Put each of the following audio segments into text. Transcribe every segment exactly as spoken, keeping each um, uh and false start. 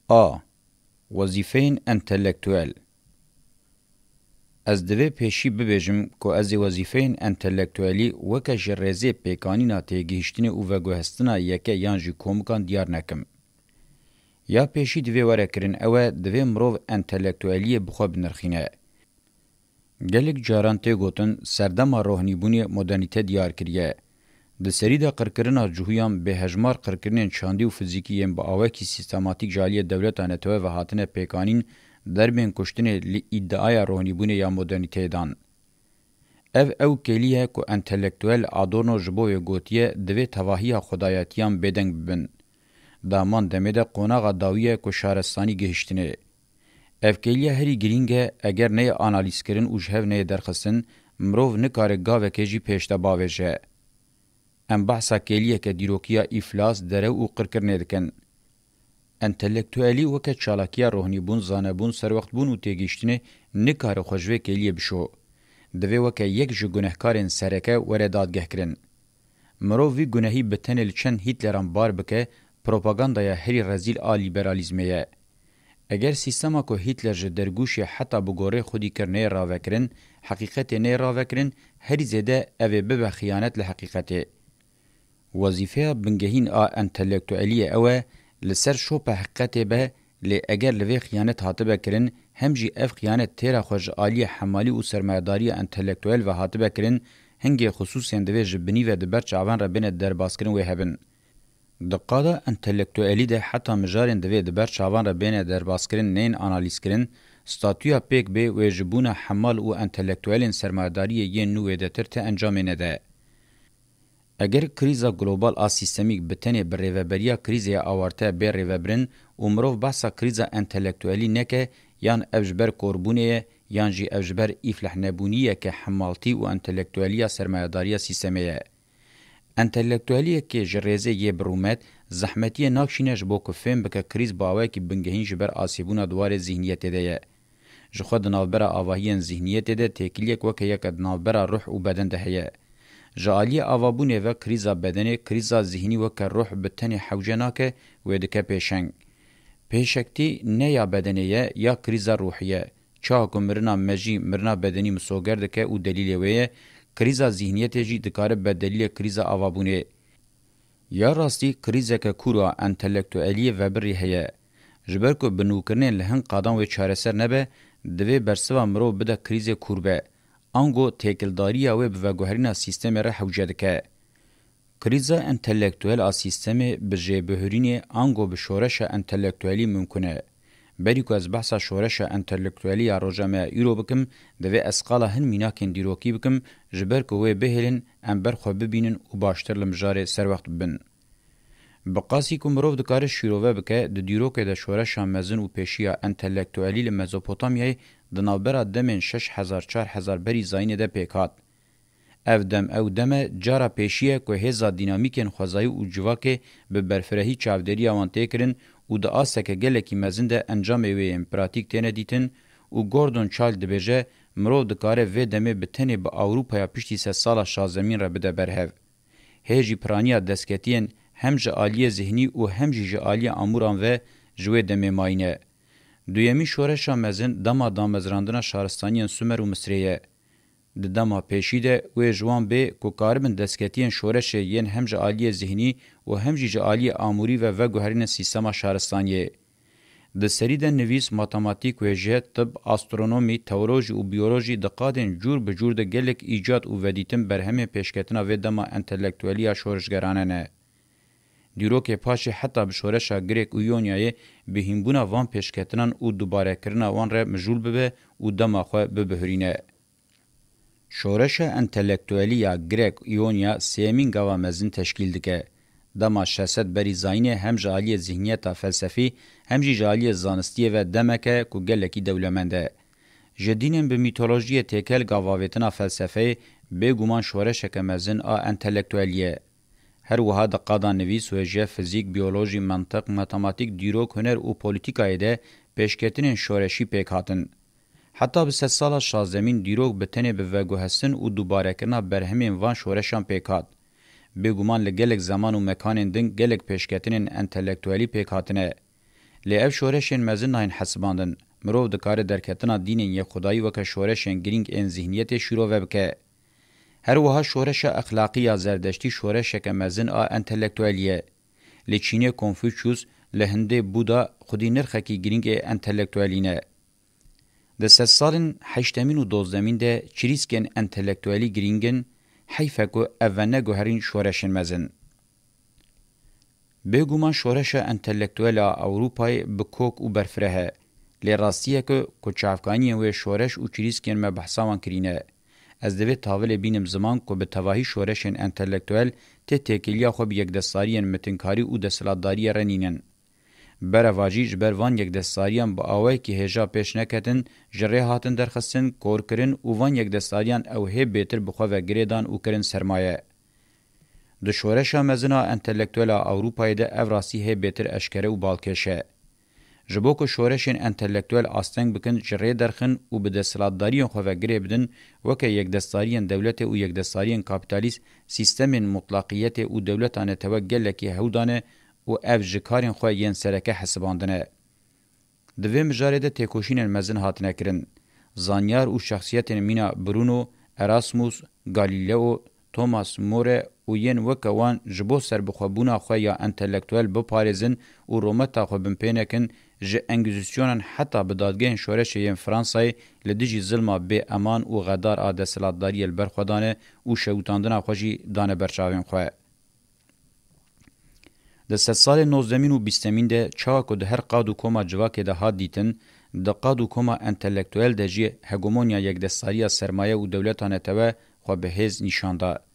A. Wezîfeyên entelektuel. Ez divê pêşî bibêjim ku ez ê wezîfeyên entelektuelî weke ji rêzê pêkanîna têgihiştinê û veguhestina yeke yan jî komikan diyar nekim. Ya pêşî divê were kirin ew e, divê mirov entelektueliyê bi xwe binirxîne. Gelek caran tê gotin, serdema rohnîbûnê modernîte diyar kiriye. Di serî de qirkirina cihûyan bêhejmar qirkirinên çandî û fizîkî yên bi awekî sîstematîk ji aliyê dewleta netewe ve hatine pêkanîn, derbên kuştinê li îdiaya rohnîbûnê ya modernîteyê dan. Ev ew kêlî ye ku entelektuel Adorno ji bo wê gotiye, divê tevahiya xwedayetiyan bêdeng bibin. Di heman demê de qonaxa dawî ye ku şarestanî gihiştinê. Ev kêliya herî girîng e, eger neyê analîzkirin û ji hev neyê derxistin, mirov nikare gavekê jî pêş de bavêje. Em behsa kêliyeke dîrokiya îflas, derew û qirkirinê dikin. Entelektuelî weke çalakiya rohnîbûn, zanebûn, serwextbûn û têgihiştinê nikare xwe ji vê kêliyê bişo. Divê weke yek ji gunehkarên sereke were dadgehkirin. Mirov vî gunehî bi tenê li çend Hitleran bar bike, propagandaya herî rezîl a lîberalîzmê ye. Eger sîstema ku Hitler ji dergûşê heta bi gorê xwedî kir neyê ravekirin, heqîqetê neyê ravekirin, herî zêde ev ê bibe xiyanet li heqîqetê. Wezîfeya bingehîn a entelektueliyê ew e, li ser şopa heqîqetê be, lê eger li vê xiyanet hatibe kirin, hem jî ev xiyanet têra xwe ji aliyê hemalî û sermayedariya entelektuel ve hatibe kirin, hingê xisûsên divê ji binî ve di ber çavan re bêne derbaskirin wê hebin. Di qada entelektuelî de heta mijarên divê di ber çavan re bêne derbaskirin neyên analîzkirin, statûya pêk bê wê ji bûna hemal û entelektuelên sermayedariyê yên nû wêdetir ti encamê nede. Eger krîza global a sîstemîk bi tenê bi rêveberiya krîzê ya awarte bê rêvebirin û mirov behsa krîza entelektuelî neke, yan ev ji ber korbûnê ye, yan jî ev ji ber îflehnebûniyeke hemaltî û entelektueliya sermayedariya sîstemê ye. Entelektueliyekê ji rêzê yê bi rûmet, zehmetiyê nakşîne ji bo ku fêm bike krîz bi awayekî bingehîn ji ber asêbûna di warê zîhniyetê de ye. Ji xwe di navbera avahiyên zîhniyetê de têkiliyek weke yeke di navbera ruh û beden de heye. Ji aliyê avabûnê ve krîza bedenê, krîza zîhnî weke ruh bi tenê hewce nake, wê dike pêşeng. Pêşektî ne ya bedenê ye, ya krîza ruhî ye. Çawa ku mirina mejî mirina bedenî misoger dike û delîlê wê ye, krîza zîhniyetê jî dikare be delîlê krîza avabûnê. Ya rastî krîzeke kûr a entelektueliyê vebirî heye. Ji ber ku binûkirinên li hin qadan wê çareser nebe, divê bersiva mirov bide krîzê kûr be. Ango têkildariya wê bi veguherîna sîstemê re hewce dike. Krîza entelektuel a sîstemê bi jêbihurînê ango bi şoreşa entelektuelî mimkun e. Berî ku ez behsa şoreşa entelektuelî ya roja me ya îro bikim, divê ez qala hin mînakên dîrokî bikim, ji ber ku wê bihêlin, em ber xwe bibînin û baştir li mijarê serwext bibin. Bi qasî ku mirov dikare şîrove bike, di dîrokê de şoreşa mezin û pêşiya entelektuelî li Mezopotamyayê di navbera demên şeş hezar çar hezar berî zayînê de pêk hat. Ev dem ew dem e, cara pêşî ye ku hêza dînamîkên xwezayî û civakê bi berfirehî çavdêriya wan tê kirin û di asteke gelekî mezin de encamê wê yên pratîk têne dîtin û Gordon Childe dibêje, mirov dikare vê demê bi tenê bi Ewropaya piştî sedsala şazdemîn re bide berhev. Hê jî piraniya destketiyên hem ji aliyê zihnî û hem jî ji aliyê amûran ve ji wê demê mayîne. Duyemîn şoreşa mezin dema damezrandina şaristaniyên Sumer û Misirê ye. Di dema pêşî de wê ji wan bê ku karibin destketiyên şoreşê yên hem ji aliyê zihnî û hem jî ji aliyê amûrî ve veguherînin sîstema şaristaniyê. Di serî de nivîs, matematîk, wêje, tib, astronomî, teolojî û biyolojî di qadên cûr bi cûr de gelek îcat û vedîtin berhemên pêşketina vê dema entelektuelî ya şorişgerane ne. Dîrokê paşê heta bi şoreşa Grek û Yonyayê bi hînbûna van pêşketinan û dubarekirina wan re mijûl bibe û dema xwe bibihurîne. Şoreşa entelektuelî ya Grek-Îonya sêyemîn gava mezin teşkîl dike. Dema şeş sed berî zayînê hem ji aliyê zihniyeta felsefî, hem jî ji aliyê zanistiyê ve demek e ku gelekî dewlemend e. Ji dînên bi mîtolojiyê têkel gavavêtina felsefeyê bêguman şoreşeke mezin a entelektuelî ye. Her wiha di qada nivîs, wêje, fizîk, biyolojî, mentiq, matematîk, dîrok, huner û polîtîkayê de pêşketinên şoreşî pêk hatin. Heta bi sedsala şazdemîn dîrok bi tenê bi veguhestin û dubarekirina berhemên van şoreşan pêk hat. Bêguman li gelek zeman û mekanên din gelek pêşketinên entelektuelî pêk hatine. Lê ev şoreşên mezin nayên hesibandin. Mirov dikare derketina dînên yekxwedayî weke şoreşên girîng ên zîhniyetê şîrove bike. Her wiha şoreşa exlaqî ya Zerdeştî şoreşeke mezin a entelektuelî ye. Li Çînê Konfuçyus, li Hindê Buda xwedî nirxekî girîng ê entelektuelî ne. Di sedsalên heştemîn û dozdemîn de çirîskên entelektuelî girîng in, heyf e ku ev veneguherîn şoreşên mezin. Bêguman şoreşa entelektuel a Ewropayê bi kok û berfireh e. Lê rastiyeke ku çavkaniyên wê şoreş û çirîskên me behsa wan kirîne. Ez divê tavilê bînim ziman ku bi tevahî şoreşên entelektuel tê têkiliya xwe bi yekdestariyên mitinkarî û desthilatdariyê re nînin. Berevajî ji ber van yekdestariyan bi awayekî hêja pêş neketin, ji rê hatin derxistin, kor kirin û van yekdestariyan ew hê bêtir bi xwe ve girê dan û kirin sermaye. Di şoreşa mezin a entelektuel a Ewropayê de ev rastî hê bêtir eşkere û balkêş e. Ji bo ku şoreşên entelektuel asteng bikin, ji rê derxin û bi desthilatdariyên xwe ve girê bidin, weke yekdestariyên dewletê û yekdestariyên kapîtalîst, sîstemên mutlaqiyetê û dewleta netewe gelekî hewl dane û ev ji karên xwe yên sereke hesibandine. Di vê mijarê de têkoşînên mezin hatine kirin. Zanyar û şexsiyetên mîna Bruno, Erasmus, Galileo, Thomas More û yên weke wan ji bo serbixwebûna xwe ya entelektuel biparêzin û rûmeta xwe binpê nekin, ji Engîzîsyonan heta bi dadgehên şoreşê yên Fransayê li dijî zilma bê eman û xedar a desthilatdariyê li ber xwe dane û şewitandina xwe jî dane ber çavên xwe. Di sedsalên nozdemîn û bîstemîn de çawa ku di her qad û koma civakê de hat dîtin, di qad û koma entelektuel de jî hegemonya yekdestariya sermaye û dewleta netewe xwe bi hêz nîşan da.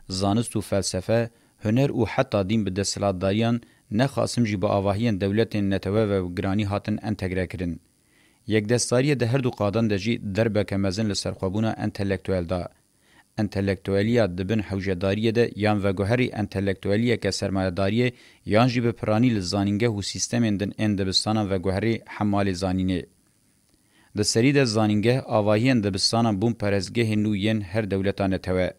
Zanist û felsefe, huner û heta dîn bi desthilatdariyan, nexasim jî bi avahiyên dewletên netewe ve bi giranî hatin entegre kirin. Yekdestariyê di her du qadan de jî derbeke mezin li serxwebûna entelektuel da. Entelektueliya di bin hewcedariyê de yan veguherî entelektueliyeke sermayedariyê yan jî bi piranî li zanîngeh û sîstemên din ên dibistanan veguherî hemalê zanînê. Di serî de zanîngeh avahiyên dibistanan bûn perestgehên nû yên her dewleta netewe.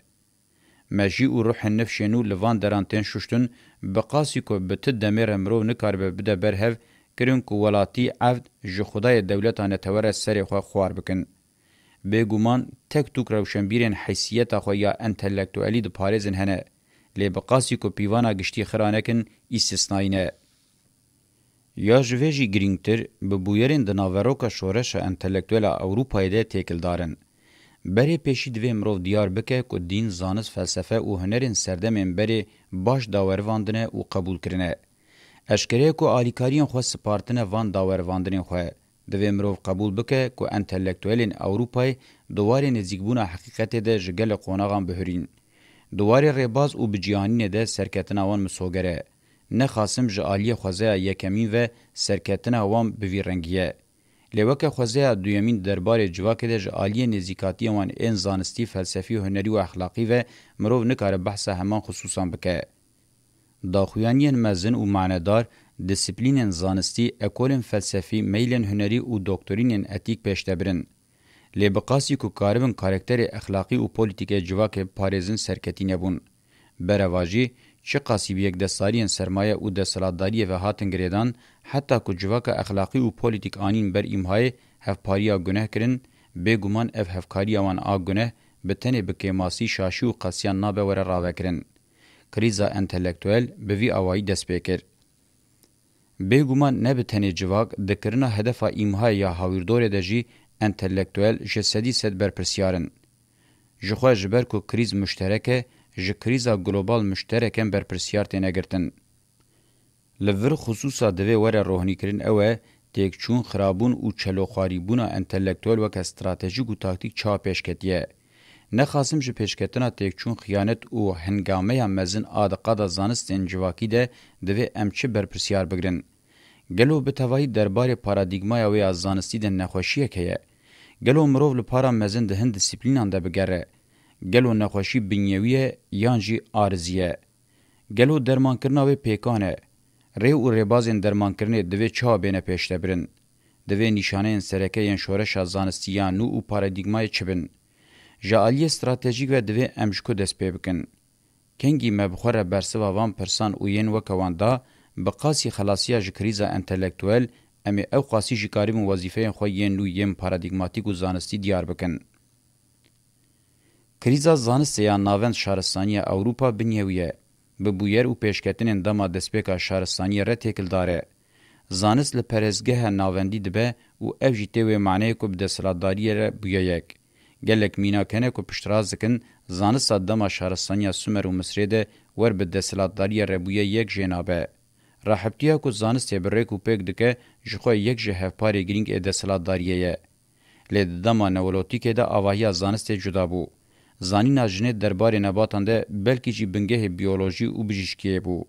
Mejî û ruhên nifşên nû li van deran tên şuştin, bi qasî ku bi ti demê re mirov nikaribe bide ber hev, kirin ku welatî evd ji xwedayê dewleta netewe re serê xwe xwar bikin. Bêguman tek tûk rewşenbîrên heysiyeta xwe ya entelektuelî diparêzin hene, lê bi qasî ku pîvana giştî xira nekin, îstisnayî ne. Ya ji vê jî girîngtir, bi bûyerên di naveroka şoreşa entelektuel a Ewropayê de têkildar in. Berê pêşî divê mirov diyar bike ku dîn, zanist, felsefe û hunerên serdemên berê baş dawerivandine û qebûl kirine. Eşkere ye ku alîkariyên xwe spartine van dawerivandinên xwe. Divê mirov qebûl bike ku entelektuelên Ewropayê di warê nêzîkbûna heqîqetê de ji gelek qonaxan bihurîn. Di warê rêbaz û bi cîhanînê de serketina wan misoger e. Nexasim ji aliyê xwezeya yekemîn ve serketina wan bi vî rengî ye. Lê weke xwezeya duyemîn di derbarê civakê de ji aliyê nêzîkatiyên wan ên zanistî, felsefî, hunerî û exlaqî ve mirov nikare behsa heman xisûsan bike. Daxuyaniyên mezin û manedar, disiplînên zanistî, ekolên felsefî, meylên hunerî û doktorînên etîk pêş de birin. Lê bi qasî ku karibin karakterê exlaqî û polîtîk ê civakê biparêzin serketî nebûn. Berevajî, çiqasî bi yekdestariyên sermaye û desthilatdariyê ve hatin girêdan, heta ku civaka exlaqî û polîtîk anîn ber îmhayê hevpariya guneh kirin, bêguman ev hevkariya wan a guneh bi tenê bi kêmasî, şaşî û qesiyan nabe were ravekirin. Krîza entelektuel bi vî awayî dest pê kir. Bêguman ne bi tenê civak, di kirina hedefa îmhayê ya hawîrdorê de jî entelektuel ji sedî sed berpirsyar in. Ji xwe ji ber ku krîz muşterek e, ji krîza global muşterek in berpirsyar têne girtin. Li vir xisûsa divê were rohnîkirin ew e, têkçûn, xirabûn û çeloxwarîbûna entelektuel weke stratejîk û taktîk çawa pêş ketiye. Nexasim ji pêşketina têkçûn, xiyanet û hengameya mezin a di qada zanistên civakî de divê em çi berpirsyar bigirin? Gelo bi tevahî derbarê paradîgmaya wê ya zanistî de nexweşiyek heye? Gelo mirov li para mezin di hin disiplînan de bigere? Gelo nexweşî binyewî ye yan jî arizî ye? Gelo dermankirina wê pêkan e? Rê û rêbazên dermankirinê divê çawa bêne pêşdebirin? Divê nîşaneyên sereke yên şoreşa zanistî ya nû û paradîgmayê çi bin? Ji aliyê stratejîk ve divê em ji ku dest pê bikin? Kengî me bi xwe re bersiva van pirsan û yên weke wan da, Bi qasî xelasiya ji krîza entelektuel, em ê ew qasî jî karibin wezîfeyên xwe yên nû yên paradîgmatîk û zanistî diyar bikin. Krîza zanistê ya navend şaristaniya Ewropa binye wî ye. Bi bûyer û pêşketinên dema destpêka şaristaniyê re têkildar e. Zanist li perestgeha navendî dibe û ev jî tê wê maneyê ku bi desthilatdariyê re bûye yek. Gelek mînak hene ku piştrast dikin, zanista dema şaristaniya Sumer û Misrê de wer bi desthilatdariyê re bûye yek jê nabe. Rahiptiya ku zanistê bi rêk û pêk dike, ji xwe yek ji hevparê girîng ê desthilatdariyê ye. Lê di dema neolotîkê de avahiya zanistê cuda bû. Zanîna jinê derbarê nebatan de belkî jî bingehê biyolojî û bijîşkiyê bû.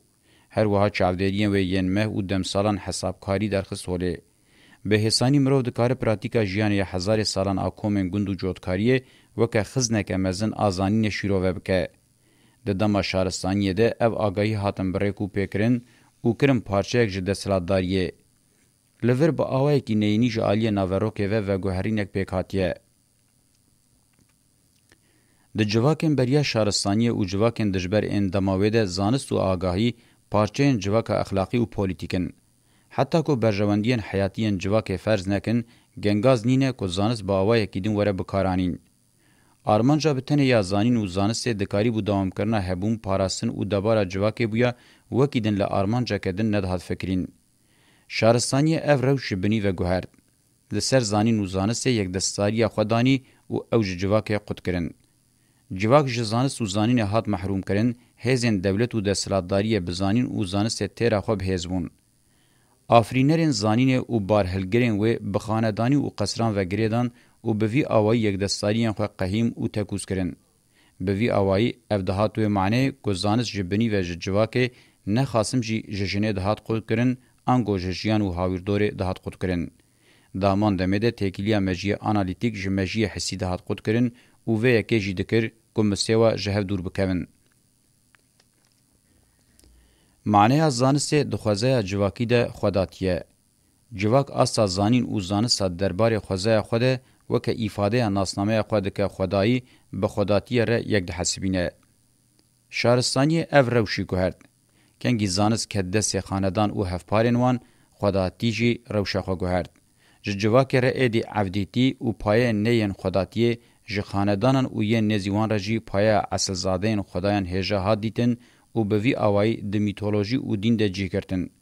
Her wiha çavdêriyên wê yên meh û demsalan hesabkarî derxist holê. Bi hêsanî mirov dikare pratîka jiyanê ya hezarê salan a komên gund û cotkariyê weke xizneke mezin a zanînê şîrove bike. Di dema şaristaniyê de ev agahî hatin bi rêk û pêkirin û kirin parçeyek ji desthilatdariyê. Li vir bi awayekî neyînî ji aliyê naverokê ve veguherînek pêk hatiye. Di civakên beriya şaristaniyê û civakên dijber ên dema wê de zanist û agahî parçeyên civaka exlaqî û polîtîk in. Heta ku berjewendiyên heyatî yên civakê ferz nekin, gengaz nîne ku zanist bi awayekî din were bikaranîn. Armanca bi tenê ya zanîn û zanistê dikarîbû dewamkirina hebûn, parastin û debara civakê bûya, wekî din li armanceke din nedihat fikirîn. Şaristaniyê ev rewş ji binî veguhert. Li ser zanîn û zanistê yekdestdariya xwe danî û ew ji civakê qut kirin. Civak ji zanist û zanînê hat mehrûmkirin, hêzên dewlet û desthilatdariyê bi zanîn û zanistê têra xwe bi hêz bûn. Afirînerên zanînê û barhilgirên wê bi xanedanî û qesran ve girêdan û bi vî awayî yekdestdariyên xwe qehîm û tekûz kirin. Bi vî awayî ev dihat wê maneyê ku zanist ji binî ve ji civakê, ne xasim jî ji jinê dihat qutkirin, ango ji jiyan û hawîrdorê dihat qutkirin. Di heman demê de têkiliya mejiyê analîtîk ji mejiyê hissî dihat qutkirin û vê yekê jî dikir ku misewa ji hev dûr bikevin. Maneya zanistê di xwezaya civakî de xwedatiye. Civak asta zanîn û zanista derbarê xwezaya xwe de weke îfadeya nasnameya xwe dike xwedayî, bi xwedatiyê re yek dihesibîne. Şaristaniyê ev rewşî guhert. Kengî zanist ket destê xanedan û hevparên wan, xwedatî jî rewşa xwe guhert. Ji civakê re êdî evdîtî û payeyên neyên xwedatiyê, ji xanedanan û yên nêzî wan re jî payeya esilzadeyên xwedayan hêja hat dîtin û bi vî awayî di mîtolojî û dîn de cih girtin.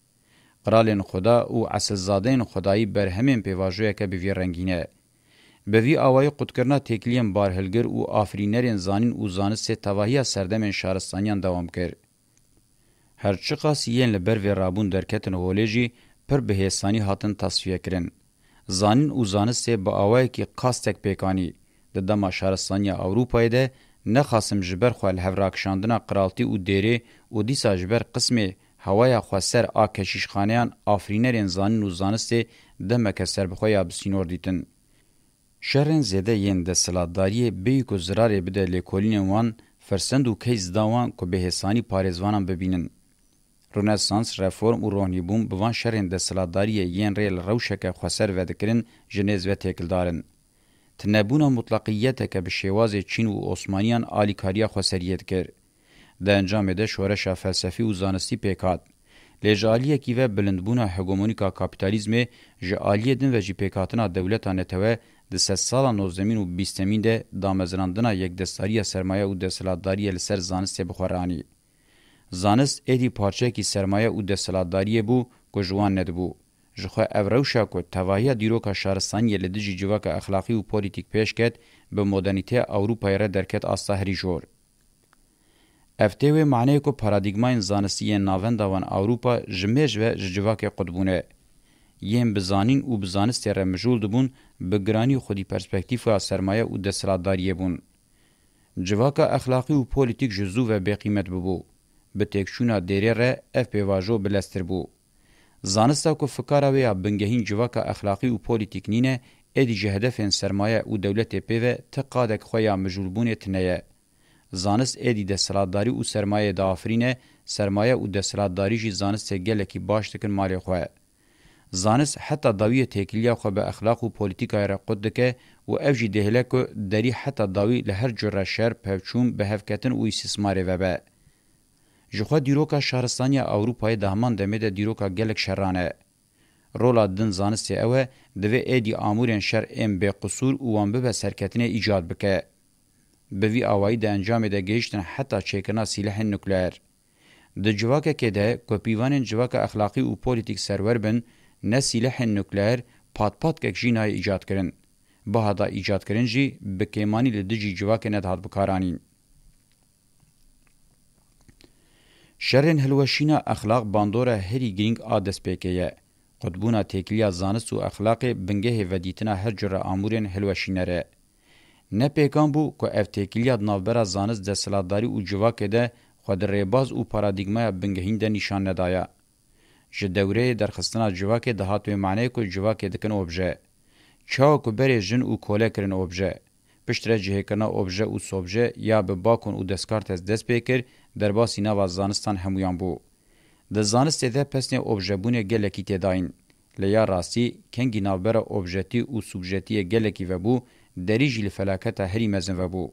Qiralên xweda û esilzadeyên xwedayî berhemên pêvajoyeke bi vî rengî ne. Bi vî awayî qutkirina têkiliyên barhilgir û afirînerên zanîn û zanistê tevahiya serdemên şaristaniyan dewam kir. Her çiqas yên li ber vê rabûn derketin holê jî pir bi hêsanî hatin tasfiyekirin. Zanîn û zanistê bi awayekî qastek pêk anî. Di dema şaristaniya Ewropayê de ne xasim ji ber xwe li hev rakişandina qiraltî û dêrê û dîsa ji ber qismê hewaya xweser a keşîşxaneyan afirînerên zanîn û zanistê demeke serbixwe ya bi sînor dîtin. Şerên zêde yên desthilatdariyê bêyî ku zirarê bide lêkolînên wan, firsend û keyz da wan ku bi hêsanî parêzvanan bibînin. Rûnesans, reform û ronîbûn bi van şerên desthilatdariyê yên rê li rewşeke xweser vedikirin ji nêz ve têkildar in. Tinebûna mutlaqiyeteke bi şêwazê Çîn û Osmaniyan alîkariya xweseriyê dikir. Di encamê de şoreşa felsefî û zanistî pêk hat. Lê ji aliyekî ve bilindbûna hegemonîka kapîtalîzmê, ji aliyê din ve jî pêkhatina dewleta netewe di sedsala nozdemîn û bîstemîn de damezrandina yekdestdariya sermaye û desthilatdariyê li ser zanistê bi xwe re anî. Zanist êdî parçeyekî sermaye û desthilatdariyê bû ku ji wan nedibû. Ji xwe ev rewşa ku tevahiya dîroka şaristaniyê li dijî civaka exlaqî û polîtîk pêş ket, bi modernîteya Ewropayê re derket asta herî jor. Ev tê wê maneyê ku paradîgmayên zanistî yên navenda wan Ewropa ji mêj ve ji civakê qut bûne. Yên bi zanîn û bi zanistê re mijûl dibûn, bi giranî xwedî perspektîfa sermaye û desthilatdariyê bûn. Civaka exlaqî û polîtîk ji zû ve bêqîmet bibû. Bi têkçûna dêrê re ev pêvajo bileztir bû. Zanista ku fikara wê ya bingehîn civaka exlaqî û polîtîk nîne, êdî ji hedefên sermaye û dewletê pê ve ti qadek xwe ya mijûlbûnê tune ye. Zanist êdî desthilatdarî û sermayeyê diafirîne, sermaye û desthilatdarî jî zanistê gelekî baş dikin malê xwe. Zanist heta dawiyê têkiliya xwe bi exlaq û polîtîkayê re qut dike û ev jî dihêle ku derî heta dawî li her cure şer, pevçûn, bihevketin û îstîsmarê vebe. Ji xwe dîroka şaristaniya Ewropayê di heman demê de dîroka gelek şeran e. Rola din zanistê ew e, divê êdî amûrên şer ên bêqisûr û wan bibe serketinê îcad bike. Bi vî awayî di encamê de gihiştin heta çêkirina sîlehên nukleer. Di civakekê de ku pîvanên civaka exlaqî û polîtîk serwer bin, ne sîlehên nukleer, patpatkek jî nayê îcadkirin. Bihata îcadkirin jî bi kêmanî li dijî civakê nedihat bikaranîn. Şerên hilweşîna exlaq bandora herî girîng a destpêkê ye. Qutbûna têkiliya zanist û exlaqê bingehê vedîtina her cure amûrên hilweşîner e. Ne pêkan bû ku ev têkiliya di navbera zanist, desthilatdarî û civakê de xwe di rêbaz û paradîgmaya bingehîn de nîşan nedaya. Ji dewreyê derxistina civakê dihat wê maneyê ku civakê dikin obje. Çawa ku berê jin û kole kirin obje, piştre cihêkirina obje û sobje ya bi Bacon û Descartes dest pê kir, derbasî nava zanistan hemûyan bû. Di zanistê de pesnê objebûnê gelekî têdayîn. Lê ya rastî, kengî navbera objetî û subjetiyê gelekî vebû, derî jî li felaketa herî mezin vebû.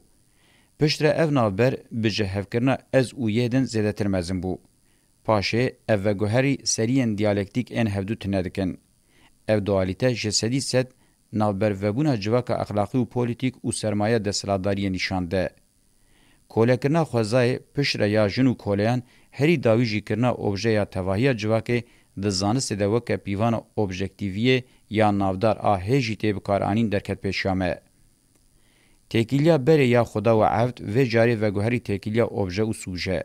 Piştre ev navber bi cihevkirina ez û yê din zêdetir mezin bû. Paşê ev veguherî seriyên diyalektîk ên hevdu tune dikin. Ev dualîte ji sedî sed navbervebûna civaka exlaqî û polîtîk û sermaye desthilatdariyê nîşan de. Kolekirina xwezayê piştre ya jin û koleyan herî dawî jî kirina obje ya tevahiya civakê di zanistê de weke pîvana objektîviyê ya navdar a hê jî tê bikaranîn derket pêşiya me. Têkiliya berê ya xweda û evd vê carê veguherî têkiliya obje û subje.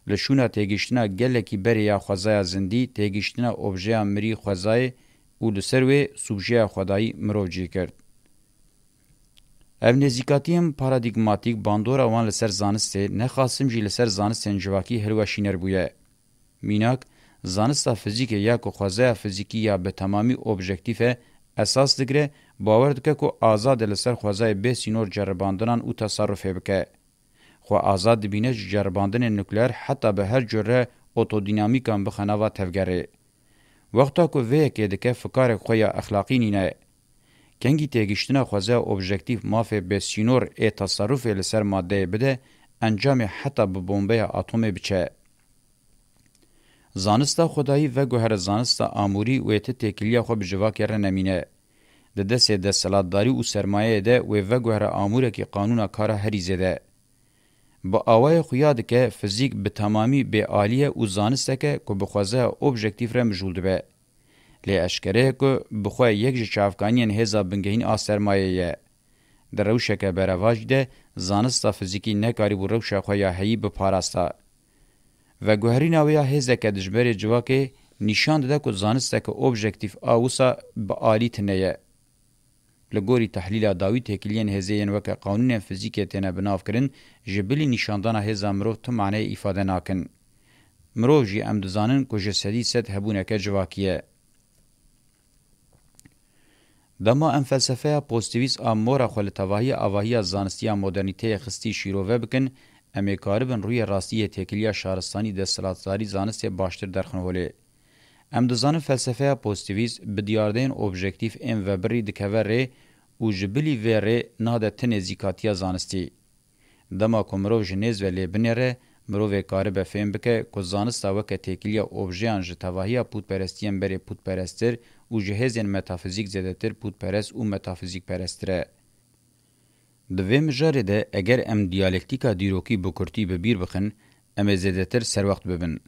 Li şûna têgihiştina gelekî berê ya xwezaya zindî, têgihiştina objeya mirî xwezayê û li ser wê subjeya xwedayî mirov cî kir. Ev nêzîkatiyên paradîgmatîk bandora wan li ser zanistê, nexasim jî li ser zanistên civakî hilweşîner bûye. Mînak, zanista fizîkê ya ku xwezaya fizîkî ya bi temamî objektîf e, esas digire, bawer dike ku azad e li ser xwezayê bê sînor ceribandinan û tesarufê bike. Xwe azad dibîne ji ceribandinên nukleer heta bi her cure otodînamîkan bixe nava tevgerê. Wexta ku vê yekê dike fikarek xwe ya exlaqî nîne. Kengî têgihiştina xwezaya objektîf mafê bêsînor ê tesarufê li ser madeyê bide, encamê heta bi bombeya atomê biçe. Zanista xwedayî veguhere zanista amûrî wê ti têkiliya xwe bi civakê re nemîne. Di destê desthilatdarî û sermayeyê de wê veguhere amûrekî qanûna kara herî zêde. Bi awayê xuya dike fizîk bi temamî bêalî ye û zanistek e ku bi xwezaya objektîf re mijûl dibe. Lê eşkere ye ku bi xwe yek ji çavkaniyên hêza bingehîn a sermayeyê ye. Di rewşeke berevajî de zanista fizîkî nekarîbû rewşa xwe ya heyî biparasta. Veguherîna wê ya hêzeke dijberê civakê nîşan dide ku zanisteke objektîf a wisa bi alî tune ye. Li gorî tehlîla dawî têkiliyên hêzê yên weke qanûnên fizîkê têne binavkirin, ji bilî nîşandana hêza mirov tu maneyê îfade nakin. Mirov jî em dizanin ku ji sedî sed hebûneke civakî ye. Dema em felsefeya pozîtîvîst a mora xwe li tevahiya avahiya zanistiya modernîteyê xistî şîrove bikin, em ê karibin rûyê rastî yê têkiliya şaristanî desthilatdarî zanistê baştir derxin holê. Em dizanin felsefeya pozîtîvîst bi diyardeyên objektîf ên vebirî dikeve rê û ji bilî vê rê nade ti nêzîkatiya zanistî. Dema ku mirov ji nêz ve lê binêre, mirovê karibe fêm bike ku zanista weke têkiliya objeyan ji tevahiya pûtperestiyên berê pûtperesttir û ji hêzên metafizîk zêdetir pûtperest û metafizîkperesttir e. Di vê mijarê de eger em diyalektîka dîrokî bi kurtî bi bîr bixin, em ê zêdetir serwext bibin.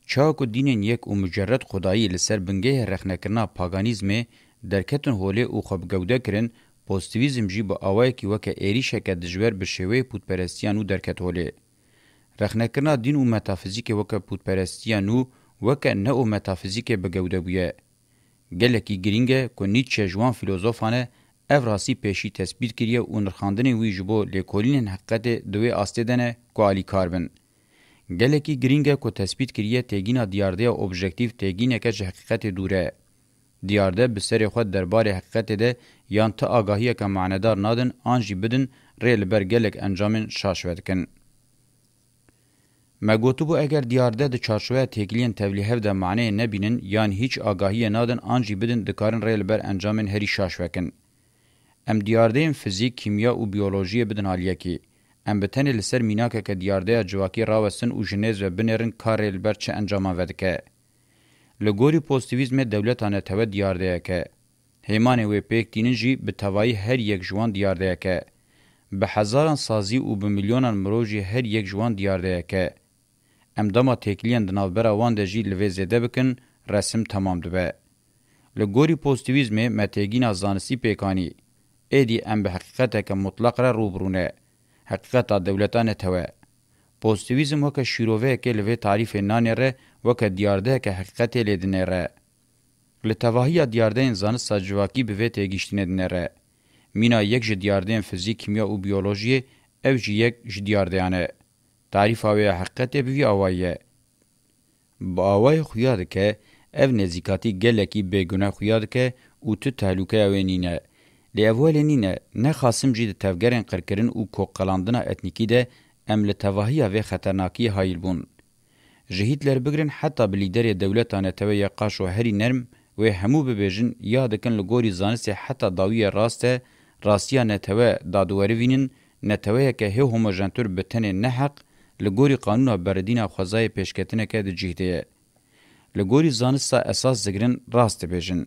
Çawa ku dînên yek û mucerred xwedayî li ser bingehê rexnekirina paganîzmê derketin holê û xwe bi gewde kirin, pozîtîvîzm jî bi awayekî weke êrîşeke dijber bi şêweyê pûtperestiya nû derket holê. Rexnekirina dîn û metafizîkê weke pûtperestiya nû, weke neo-metafizîkê bi gewde bûye. Gelekî girîng e ku Nietzsche ji wan fîlozofan e, ev rastî pêşî tespît kiriye û nirxandinên wî ji bo lêkolînên heqîqetê di wê astê de ne ku alîkar bin. Gelekî girîng e ku tespît kiriye têgîna diyardeya objektîf têgîneke ji heqîqetê dûr e. Diyarde bi serê xwe derbarê heqîqetê de yan ti agahiyeke manedar nadin an jî bidin rê li ber gelek encamên şaş vedikin. Me gotibû, eger diyarde di çarçoveya têkiliyên tevlîhev de maneyê nebînin yan hîç agahiyê nadin an jî bidin, dikarin rê li ber encamên herî şaş vekin. Em diyardeyên fizîk, kîmya û biyolojiyê bidin aliyekî. Em bi tenê li ser mînakeke diyardeya civakî rawestin û ji nêz ve binêrin ka rê li ber çi encaman vedike. Li gorî pozîtîvîzmê dewleta netewe diyardeyek e. Hêmanê wê pêk tînin jî bi tevayî her yek ji wan diyardeyek e. Bi hezaran sazî û bi milyonan mirov jî her yek ji wan diyardeyek e. Em dema têkiliyên di navbera wan de jî li vê zêde bikin, resim temam dibe. Li gorî pozîtîvîzmê me têgîna zanistî pêk anî. Êdî em bi heqîqeteke mutlaq re rû bi rû ne. Heqîqeta dewleta netewe. Pozîtîvîzm weke şîroveyekê li vê tarîfê nanêre, weke diyardeyeke heqîqetê lê dinêre. Li tevahiya diyardeyên zanista civakî bi vê têgihiştinê dinêre. Mîna yek ji diyardeyên fizîk, kîmya û biyolojiyê, ev jî yek ji diyareyan e. Tarîfa wê ya heqîqetê bi vî awayî ye. Bi awayî xuya dike, ev nêzîkatî gelekî bêgune xuya dike û tu tehlûkeya wê nîne. Lê ev welê nîne, ne Qasim jî di tevgerên qirkirin û koqelandina etnîkî de em li tevahiya vê xeternakiyê hayîl bûn. Ji Hîtler bigirin heta bi lîderê dewleta netewe yê qaşo herî nerm wê hemû bibêjin ya dikin li gorî zanistê heta dawiyê rast e, rastiya netewe dadiwerivînin, neteweyeke hê homojentur bi tenê ne heq, li gorî qanûna beridîna xwezayê pêşketineke di cih de ye. Li gorî zanista esas digirin rast dibêjin.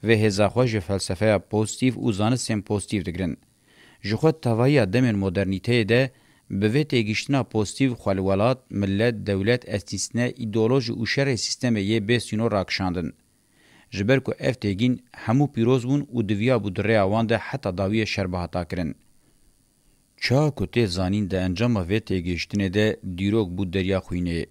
Vê hêza xwe ji felsefeya pozîtîf û zanistên pozîtîf digirin. Ji xwe tevahiya demên modernîteyê de bi vê têgihiştina pozîtîf xwe li welat, milet, dewlet, etnîsne, îdeolojî û şerê sîstemê yê bê sînor rakişandin. Ji ber ku ev têgîn hemû pîroz bûn û diviyabû di rêya wan de heta dawiyê şer bihata kirin. Çawa ku tê zanîn di encama vê têgihiştinê de dîrok bû derya xwînê.